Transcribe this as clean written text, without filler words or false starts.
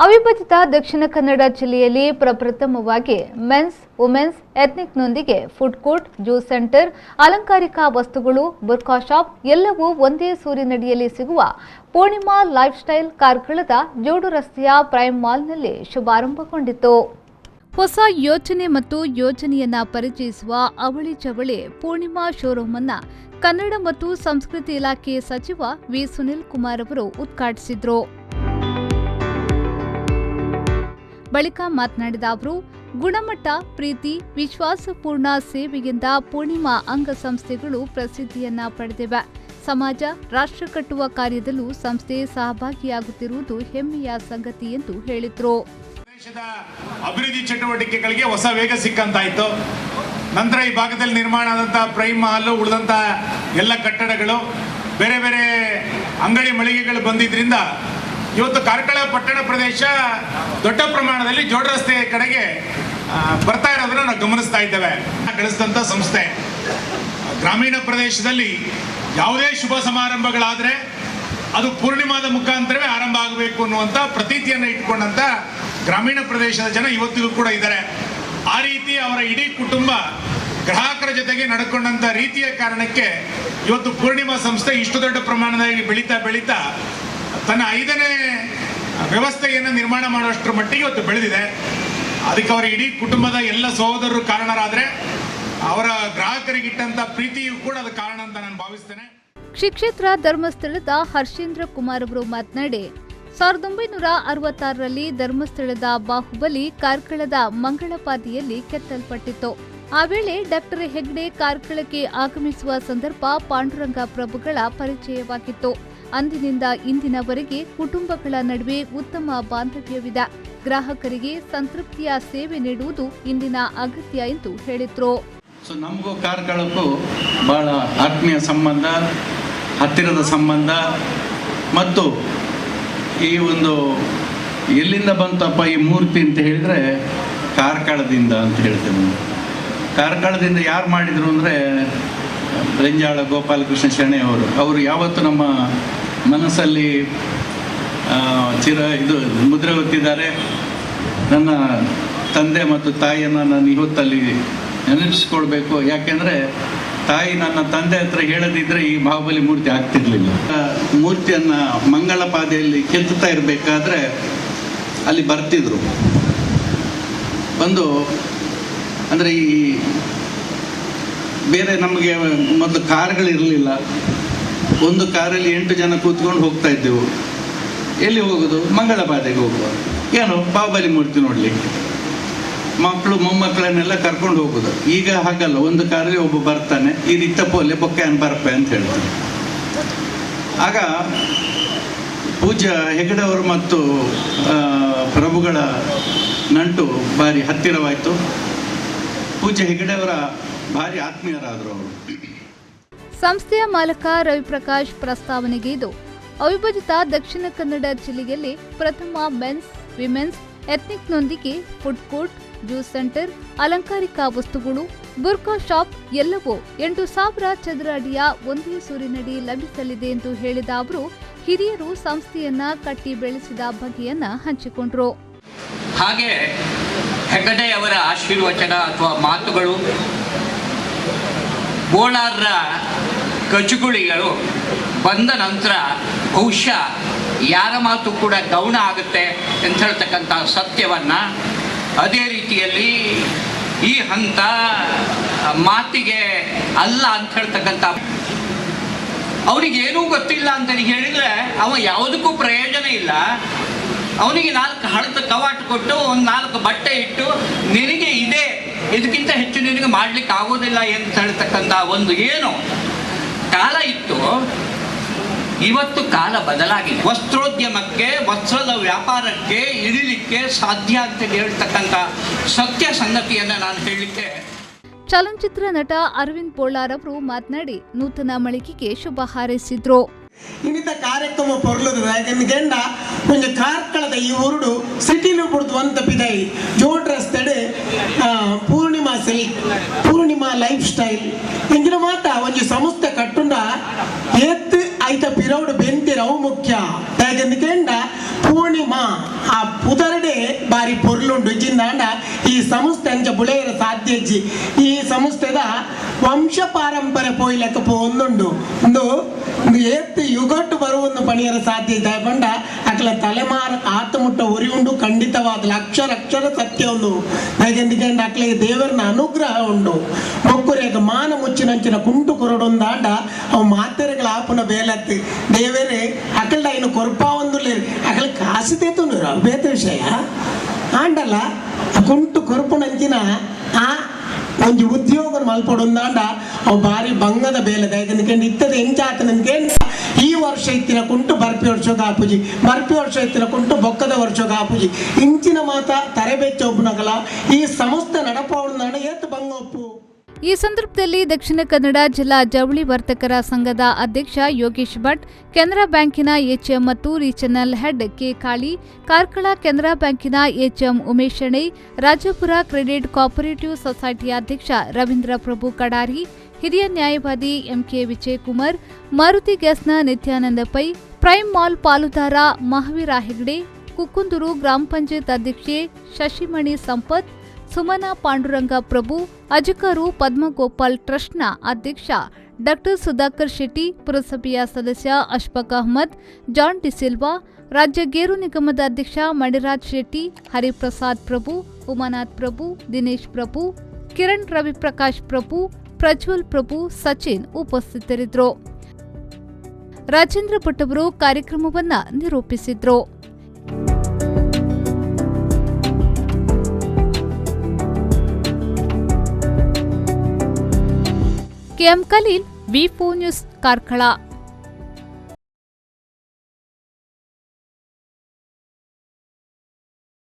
ಅವಿಭಜಿತ ದಕ್ಷಿಣ ಕನ್ನಡ ಜಿಲ್ಲೆಯಲ್ಲಿ ಪ್ರಪ್ರಥಮವಾಗಿ ಮೆನ್ಸ್, ವುಮೆನ್ಸ್, ಎಥ್ನಿಕ್ನೊಂದಿಗೆ ಫುಡ್ ಕೋರ್ಟ್, ಜ್ಯೂಸ್ ಸೆಂಟರ್, ಅಲಂಕಾರಿಕ ವಸ್ತುಗಳು, ಬುರ್ಕಾ ಶಾಪ್ ಎಲ್ಲವೂ ಒಂದೇ ಸೂರಿನಡಿಯಲ್ಲಿ ಸಿಗುವ ಪೂರ್ಣಿಮಾ ಲೈಫ್ ಸ್ಟೈಲ್ ಕಾರ್ಕಳದ ಜೋಡು ರಸ್ತೆಯ ಪ್ರೈಮ್ ಮಾಲ್ನಲ್ಲಿ ಶುಭಾರಂಭಗೊಂಡಿತು. ಹೊಸ ಯೋಚನೆ ಮತ್ತು ಯೋಜನೆಯನ್ನ ಪರಿಚಯಿಸುವ ಅವಳಿ ಚವಳಿ ಪೂರ್ಣಿಮಾ ಶೋರೂಮ್ ಅನ್ನ ಕನ್ನಡ ಮತ್ತು ಸಂಸ್ಕೃತಿ ಇಲಾಖೆ ಸಚಿವ ವಿ ಸುನಿಲ್ ಕುಮಾರ್ ಅವರು ಉದ್ಘಾಟಿಸಿದರು. ಬಳಿಕ ಮಾತನಾಡಿದ ಅವರು, ಗುಣಮಟ್ಟ, ಪ್ರೀತಿ, ವಿಶ್ವಾಸಪೂರ್ಣ ಸೇವೆಯಿಂದ ಪೂರ್ಣಿಮಾ ಅಂಗಸಂಸ್ಥೆಗಳು ಪ್ರಸಿದ್ಧಿಯನ್ನ ಪಡೆದಿವೆ. ಸಮಾಜ, ರಾಷ್ಟ್ರ ಕಟ್ಟುವ ಕಾರ್ಯದಲ್ಲೂ ಸಂಸ್ಥೆ ಸಹಭಾಗಿಯಾಗುತ್ತಿರುವುದು ಹೆಮ್ಮೆಯ ಸಂಗತಿ ಎಂದು ಹೇಳಿದರು. ದೇಶದ ಅಭಿವೃದ್ಧಿ ಚಟುವಟಿಕೆಗಳಿಗೆ ಹೊಸ ವೇಗ ಸಿಕ್ಕಂತಾಯಿತು. ನಂತರ ಈ ಭಾಗದಲ್ಲಿ ನಿರ್ಮಾಣ ಆದಂತಹ ಪ್ರೈಮ್ ಮಾಲ್, ಉಳಿದಂಥ ಎಲ್ಲ ಕಟ್ಟಡಗಳು, ಬೇರೆ ಬೇರೆ ಅಂಗಡಿ ಮಳಿಗೆಗಳು ಬಂದಿದ್ರಿಂದ ಇವತ್ತು ಕಾರ್ಕಳ ಪಟ್ಟಣ ಪ್ರದೇಶ ದೊಡ್ಡ ಪ್ರಮಾಣದಲ್ಲಿ ಜೋಡ ರಸ್ತೆ ಕಡೆಗೆ ಬರ್ತಾ ಇರೋದನ್ನ ನಾವು ಗಮನಿಸ್ತಾ ಇದ್ದೇವೆ. ಗಳಿಸಿದಂಥ ಸಂಸ್ಥೆ. ಗ್ರಾಮೀಣ ಪ್ರದೇಶದಲ್ಲಿ ಯಾವುದೇ ಶುಭ ಸಮಾರಂಭಗಳಾದರೆ ಅದು ಪೂರ್ಣಿಮಾದ ಮುಖಾಂತರವೇ ಆರಂಭ ಆಗಬೇಕು ಅನ್ನುವಂಥ ಪ್ರತೀತಿಯನ್ನು ಇಟ್ಕೊಂಡಂತ ಗ್ರಾಮೀಣ ಪ್ರದೇಶದ ಜನ ಇವತ್ತಿಗೂ ಕೂಡ ಇದ್ದಾರೆ. ಆ ರೀತಿ ಅವರ ಇಡೀ ಕುಟುಂಬ ಗ್ರಾಹಕರ ಜೊತೆಗೆ ನಡ್ಕೊಂಡಂತ ರೀತಿಯ ಕಾರಣಕ್ಕೆ ಇವತ್ತು ಪೂರ್ಣಿಮಾ ಸಂಸ್ಥೆ ಇಷ್ಟು ದೊಡ್ಡ ಪ್ರಮಾಣದಲ್ಲಿ ಬೆಳೀತಾ ಬೆಳೀತಾ ತನ್ನ 5ನೇ ವ್ಯವಸ್ಥೆಯನ್ನು ನಿರ್ಮಾಣ ಮಾಡುವಷ್ಟರ ಮಟ್ಟಿಗೆ ಇವತ್ತು ಬೆಳೆದಿದೆ. ಅದಕ್ಕೆ ಅವರ ಇಡೀ ಕುಟುಂಬದ ಎಲ್ಲ ಸಹೋದರರು ಕಾರಣರಾದರೆ, ಅವರ ಗ್ರಾಹಕರಿಗಿಟ್ಟಂತ ಪ್ರೀತಿಯು ಕೂಡ ಅದು ಕಾರಣ ಅಂತ ನಾನು ಭಾವಿಸ್ತೇನೆ. ಶ್ರೀ ಕ್ಷೇತ್ರ ಧರ್ಮಸ್ಥಳದ ಹರ್ಷೇಂದ್ರ ಕುಮಾರ್ ಅವರು ಮಾತನಾಡಿ, 1966ರಲ್ಲಿ ಧರ್ಮಸ್ಥಳದ ಬಾಹುಬಲಿ ಕಾರ್ಕಳದ ಮಂಗಳಪಾದಿಯಲ್ಲಿ ಕೆತ್ತಲ್ಪಟ್ಟಿತ್ತು. ಆ ವೇಳೆ ಡಾಕ್ಟರ್ ಹೆಗ್ಡೆ ಕಾರ್ಕಳಕ್ಕೆ ಆಗಮಿಸುವ ಸಂದರ್ಭ ಪಾಂಡುರಂಗ ಪ್ರಭುಗಳ ಪರಿಚಯವಾಗಿತ್ತು. ಅಂದಿನಿಂದ ಇಂದಿನವರೆಗೆ ಕುಟುಂಬಗಳ ನಡುವೆ ಉತ್ತಮ ಬಾಂಧವ್ಯವಿದೆ. ಗ್ರಾಹಕರಿಗೆ ಸಂತೃಪ್ತಿಯ ಸೇವೆ ನೀಡುವುದು ಇಂದಿನ ಅಗತ್ಯ ಎಂದು ಹೇಳಿದ್ರು. ನಮಗೂ ಕಾರ್ಕಳಕ್ಕೂ ಬಹಳ ಆತ್ಮೀಯ ಸಂಬಂಧ, ಹತ್ತಿರದ ಸಂಬಂಧ. ಮತ್ತು ಈ ಒಂದು ಎಲ್ಲಿಂದ ಬಂತಪ್ಪ ಈ ಮೂರ್ತಿ ಅಂತ ಹೇಳಿದ್ರೆ ಕಾರ್ಕಳದಿಂದ ಅಂತ ಹೇಳ್ತೇವೆ ನಾವು. ಕಾರ್ಕಳದಿಂದ ಯಾರು ಮಾಡಿದರು ಅಂದರೆ ರೆಂಜಾಳ ಗೋಪಾಲಕೃಷ್ಣ ಶೆಣೈ ಅವರು. ಅವರು ಯಾವತ್ತು ನಮ್ಮ ಮನಸ್ಸಲ್ಲಿ ಚಿರ ಇದು ಮುದ್ರೆ ಒತ್ತಿದ್ದಾರೆ. ನನ್ನ ತಂದೆ ಮತ್ತು ತಾಯಿಯನ್ನು ನಾನು ಇವತ್ತಲ್ಲಿ ನೆನಪಿಸ್ಕೊಳ್ಬೇಕು. ಯಾಕೆಂದರೆ ತಾಯಿ ನನ್ನ ತಂದೆ ಹತ್ರ ಹೇಳದಿದ್ದರೆ ಈ ಬಾಹುಬಲಿ ಮೂರ್ತಿ ಆಗ್ತಿರ್ಲಿಲ್ಲ. ಮೂರ್ತಿಯನ್ನು ಮಂಗಳಪಾದೆಯಲ್ಲಿ ಕೆತ್ತುತ್ತಾ ಇರಬೇಕಾದ್ರೆ ಅಲ್ಲಿ ಬರ್ತಿದ್ರು ಬಂದು. ಅಂದರೆ ಈ ಬೇರೆ ನಮಗೆ ಮೊದಲು ಕಾರ್ಗಳಿರಲಿಲ್ಲ. ಒಂದು ಕಾರಲ್ಲಿ 8 ಜನ ಕೂತ್ಕೊಂಡು ಹೋಗ್ತಾ ಇದ್ದೆವು. ಎಲ್ಲಿ ಹೋಗೋದು? ಮಂಗಳಪಾದೆಗೆ ಹೋಗುವ. ಏನು ಬಾಹುಬಲಿ ಮೂರ್ತಿ ನೋಡಲಿಕ್ಕೆ. ಮಕ್ಕಳು ಮೊಮ್ಮಕ್ಕಳನ್ನೆಲ್ಲ ಕರ್ಕೊಂಡು ಹೋಗೋದು. ಈಗ ಹಾಗಲ್ಲ, ಒಂದು ಕಾರಲ್ಲಿ ಒಬ್ಬ ಬರ್ತಾನೆ, ಈ ರೀತಿ ಪೋಲೆ ಬೊಕ್ಕೆಯನ್ನು ಬರ್ಪೆ ಅಂತ ಹೇಳ್ತಾನೆ. ಆಗ ಪೂಜ್ಯ ಹೆಗಡೆಯವರು ಮತ್ತು ಪ್ರಭುಗಳ ನಂಟು ಭಾರಿ ಹತ್ತಿರವಾಯಿತು. ಪೂಜ್ಯ ಹೆಗಡೆಯವರ ಭಾರಿ ಆತ್ಮೀಯರಾದರು ಅವರು. ಸಂಸ್ಥೆಯ ಮಾಲಕ ರವಿಪ್ರಕಾಶ್ ಪ್ರಸ್ತಾವನೆಗೆ ಇದು ಅವಿಭಜಿತ ದಕ್ಷಿಣ ಕನ್ನಡ ಜಿಲ್ಲೆಯಲ್ಲಿ ಪ್ರಥಮ ಮೆನ್ಸ್, ವಿಮೆನ್ಸ್, ಎಥ್ನಿಕ್ನೊಂದಿಗೆ ಫುಡ್ ಕೋರ್ಟ್, ಜ್ಯೂಸ್ ಸೆಂಟರ್, ಅಲಂಕಾರಿಕ ವಸ್ತುಗಳು, ಬುರ್ಕಾ ಶಾಪ್ ಎಲ್ಲವೂ 8,000 ಚದರ ಅಡಿಯ ಒಂದೇ ಸೂರಿನಡಿ ಲಭಿಸಲಿದೆ ಎಂದು ಹೇಳಿದ ಅವರು, ಹಿರಿಯರು ಸಂಸ್ಥೆಯನ್ನ ಕಟ್ಟಿ ಬೆಳೆಸಿದ ಬಗೆಯನ್ನ ಹಂಚಿಕೊಂಡರು. ಹಾಗೆ ಹೆಗಡೆಯವರ ಆಶೀರ್ವಚನ ಅಥವಾ ಮಾತುಗಳು, ಬೋಳಾರ್ರ ಕಚುಗುಳಿಗಳು ಬಂದ ನಂತರ ಬಹುಶಃ ಯಾರ ಮಾತು ಕೂಡ ಗೌಣ ಆಗುತ್ತೆ ಅಂತ ಹೇಳ್ತಕ್ಕಂಥ ಸತ್ಯವನ್ನು, ಅದೇ ರೀತಿಯಲ್ಲಿ ಈ ಹಂತ ಮಾತಿಗೆ ಅಲ್ಲ ಅಂತ ಹೇಳ್ತಕ್ಕಂಥ, ಅವನಿಗೇನೂ ಗೊತ್ತಿಲ್ಲ ಅಂತ ಹೇಳಿದರೆ ಅವ ಯಾವುದಕ್ಕೂ ಪ್ರಯೋಜನ ಇಲ್ಲ. ಅವನಿಗೆ 4 ಹಳದ ಕವಾಟ ಕೊಟ್ಟು ಒಂದು 4 ಬಟ್ಟೆ ಇಟ್ಟು ನಿನಗೆ ಇದೆ, ಇದಕ್ಕಿಂತ ಹೆಚ್ಚು ನಿನಗೆ ಮಾಡ್ಲಿಕ್ಕೆ ಆಗೋದಿಲ್ಲ ಅಂತ ಹೇಳ್ತಕ್ಕಂಥ ಒಂದು ಏನು ಕಾಲ ಇತ್ತು. ಇವತ್ತು ಕಾಲ ಬದಲಾಗಿದೆ. ವಸ್ತ್ರೋದ್ಯಮಕ್ಕೆ, ವಸ್ತ್ರದ ವ್ಯಾಪಾರಕ್ಕೆ ಇಳಿಲಿಕ್ಕೆ ಸಾಧ್ಯ ಅಂತ ಹೇಳ್ತಕ್ಕಂಥ ಸತ್ಯ ಸಂಗತಿಯನ್ನು ನಾನು ಹೇಳಲಿಕ್ಕೆ. ಚಲನಚಿತ್ರ ನಟ ಅರವಿಂದ್ ಬೋಳಾರ್ ಅವರು ಮಾತನಾಡಿ ನೂತನ ಮಳಿಗೆಗೆ ಶುಭ ಹಾರೈಸಿದ್ರು. ಇನ್ನಿತ ಕಾರ್ಯಕ್ರಮ ಪೊರ್ಲುದ ಗೆಂಡ ಒಂಜಿ ಕಾರ್ಕಳದ ಈ ಊರುಡು ಸಿಟಿಲು ಬುಡ್ದು ಒಂತ ಪಿದೈ ಜೋಡ್ ರಸ್ತೆಡ್ ಪೂರ್ಣಿಮಾ ಸಿಲ್ಕ್, ಪೂರ್ಣಿಮಾ ಲೈಫ್ ಸ್ಟೈಲ್ ಇಂಚಿನ ಮಾತ ಒಂಜಿ ಸಂಸ್ಥೆ ಕಟ್ಟುಂಡ ಏತ್ ಐತ ಪಿರೌಡು ಬೆಂತಿರವು ಮುಖ್ಯ. ದಾಯೆಂದು ಕೆಂಡ ಪೂರ್ಣಿಮಾ ಆ ಪುದರ್ಡೆ ಬಾರಿ ಪೊರ್ಲುಂಡು ಜಿಂದಾಂಡ ಈ ಸಂಸ್ಥೆ ಅಂಚ ಬುಳೆಯರ ಸಾಧ್ಯಜ್ಜಿ. ಈ ಸಂಸ್ಥೆದ ವಂಶ ಪಾರಂಪರೆ ಪೋಯ್ಲೆಕ್ಕ ಪೋಂದುಂಡು. ಉಂದು ಏತ್ ಯುಗಟ್ಟು ಬರುವೊಂದು ಪಣಿಯರ ಸಾಧ್ಯ ಇದೆ ಪಂಡ ಅಕ್ಲ ತಲೆಮಾರು ಆತಮುಟ್ಟ ಒರಿ ಉಂಡು. ಖಂಡಿತವಾದ ಅಕ್ಷರ ಅಕ್ಷರ ಸತ್ಯ ಉಂಡು. ದಾಯೆಂದಿಗೆಂಡ ಅಕ್ಲೆಗ್ ದೇವರನ ಅನುಗ್ರಹ ಉಂಡು. ಮೊಕ್ಕುರೆಗ್ ಮಾನ ಮುಚ್ಚಿನಂಚಿನ ಕುಂಟು ಕೊರಡೊಂದಾಂಡ ಅವು ಮಾತೆರೆಗಳ ಆಪುನ ಬೇಲತ್ತು ದೇವರೇ ಅಕಲ್ಡ ಇನ್ನು ಕೊರ್ಪಾ ಒಂದುಲ್ಲೇರು ಅಕಲ್ ಕಾಸು ತೇತುಂಡು ಬೇತೆ ವಿಷಯ ಆಂಡಲ ಕುಂಟು ಕೊರ್ಪುನಂಚಿನ ಆ ಒಂಜಿ ಉದ್ಯೋಗ ಮಲ್ಪೊಡೊಂದಾಂಡ ಅವು ಬಾರಿ ಬಂಗದ ಬೇಲೆ. ದಾಯೆಂದಿಗೆಂಡ ಇತ್ತದ ಎಂಚಾತನಂತ ಈ ವರ್ಷ ಇತ್ತಿನ ಕುಂಟು ಬರ್ಪಿ ವರ್ಷದ ಆಪುಜಿ, ಬರ್ಪಿ ವರ್ಷ ಇತ್ತಿನ ಕುಂಟು ಬೊಕ್ಕದ ವರ್ಷದ ಆಪುಜಿ. ಇಂಚಿನ ಮಾತ ತರೆಬೆಚ್ಚ ಒಪ್ಪುನಗಲ ಈ ಸಂಸ್ಥೆ ನಡಪವೊಂದಾಂಡ ಏತ್ ಬಂಗ ಒಪ್ಪು. ಈ ಸಂದರ್ಭದಲ್ಲಿ ದಕ್ಷಿಣ ಕನ್ನಡ ಜಿಲ್ಲಾ ಜವಳಿ ವರ್ತಕರ ಸಂಘದ ಅಧ್ಯಕ್ಷ ಯೋಗೇಶ್ ಭಟ್, ಕೆನರಾ ಬ್ಯಾಂಕಿನ ಎಚ್ಎಂ ಮತ್ತು regional head K Kali, Karkala Canara ಬ್ಯಾಂಕಿನ HM Umesh Shenoy, Rajapura credit cooperative ಸೊಸೈಟಿಯ ಅಧ್ಯಕ್ಷ ರವೀಂದ್ರ ಪ್ರಭು ಕಡಾರಿ, ಹಿರಿಯ ನ್ಯಾಯವಾದಿ ಎಂಕೆ ವಿಜಯಕುಮಾರ್, ಮಾರುತಿ ಗ್ಯಾಸ್ನ ನಿತ್ಯಾನಂದ ಪೈ, ಪ್ರೈಮ್ ಮಾಲ್ ಪಾಲುದಾರ ಮಹಾವೀರ ಹೆಗ್ಡೆ, ಕುಕ್ಕುಂದೂರು ಗ್ರಾಮ ಪಂಚಾಯತ್ ಅಧ್ಯಕ್ಷೆ ಶಶಿಮಣಿ ಸಂಪತ್, ಸುಮನಾ ಪಾಂಡುರಂಗ ಪ್ರಭು, ಅಜಕರು ಪದ್ಮಗೋಪಾಲ್ ಟ್ರಸ್ಟ್ನ ಅಧ್ಯಕ್ಷ ಡಾಕ್ಟರ್ ಸುಧಾಕರ್ ಶೆಟ್ಟಿ, ಪುರಸಭೆಯ ಸದಸ್ಯ ಅಶ್ಫಕ್ ಅಹ್ಮದ್, ಜಾನ್ ಡಿಸಿಲ್ವಾ, ರಾಜ್ಯ ಗೇರು ನಿಗಮದ ಅಧ್ಯಕ್ಷ ಮಣಿರಾಜ್ ಶೆಟ್ಟಿ, ಹರಿಪ್ರಸಾದ್ ಪ್ರಭು, ಉಮಾನಾಥ್ ಪ್ರಭು, ದಿನೇಶ್ ಪ್ರಭು, ಕಿರಣ್ ರವಿಪ್ರಕಾಶ್ ಪ್ರಭು, ಪ್ರಜ್ವಲ್ ಪ್ರಭು, ಸಚಿನ್ ಉಪಸ್ಥಿತರಿದ್ದರು. ರಾಜೇಂದ್ರ ಭಟ್ ಅವರು ಕಾರ್ಯಕ್ರಮವನ್ನು ನಿರೂಪಿಸಿದರು. KM Khaleel, V4 news, Karkala.